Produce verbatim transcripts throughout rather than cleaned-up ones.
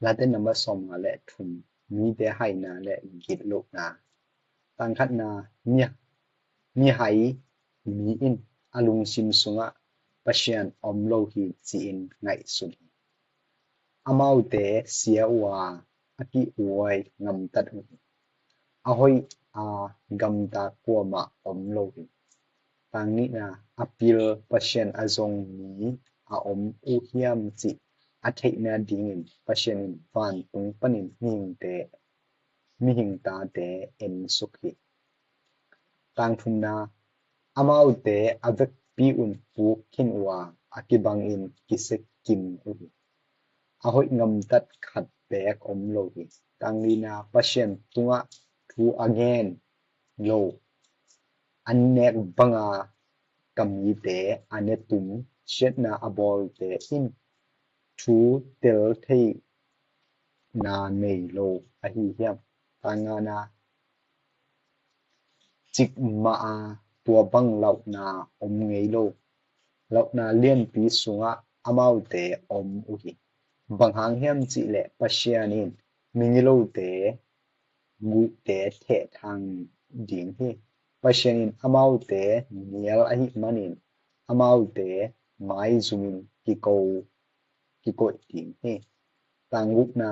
Late nambat sawmnga le thum, mite haina le gitlohna. Tang khatna, mi, mihai mi in a lungsim sungah Pasian om lo hi ci-in ngaihsun hi. Amaute sia uh a, a kihuai ngamtat uh hi. A hoih a gamta kuamah om lo hi. Tang nihna, a pil Pasian a zong mi a om uh hiam cih a theihna dingin Pasian in vantung panin mihingte, mihing tate ensuk hi. Tang thumna, amaute a vekpi un puk khin uh a, a kibangin kisia kim uh hi. A hoih ngamtat khat beek om lo hi. Tang lina, Pasian tungah thu a gen lo, an nek banga ka mite a ne tum, siatna a bawlte in thu tel theihna nei lo ahi hiam? Tang ngana, cikmah a tua bang launa om ngei lo. Launa lianpi sungah amaute om uh hi. Bang hang hiam cihleh Pasian in migilote guhte thehthang ding hi. Pasian in amaute nial ahih manin amaute maizumin kiko, kikoih ding hi. Tang gukna,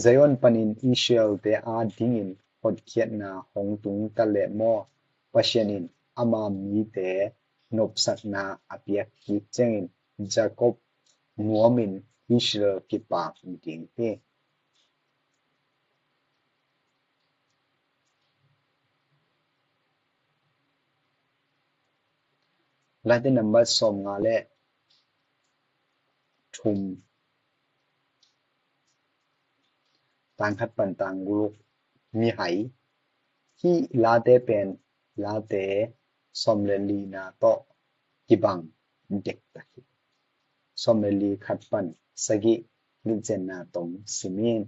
Zion panin Israelte adingin hotkhiatna hong tung ta leh maw, Pasian in ama mite nopsakna a piak kik ciangin Jacob nuamin Israel kipak ding hi. Late nambat sawmnga le thum, tang khat pan tang guk, mihai. Hih Late pen Late sawm le lina tawh kibang dektak hi. Sawm le li, khat pan sagih, litzenna tawm simin.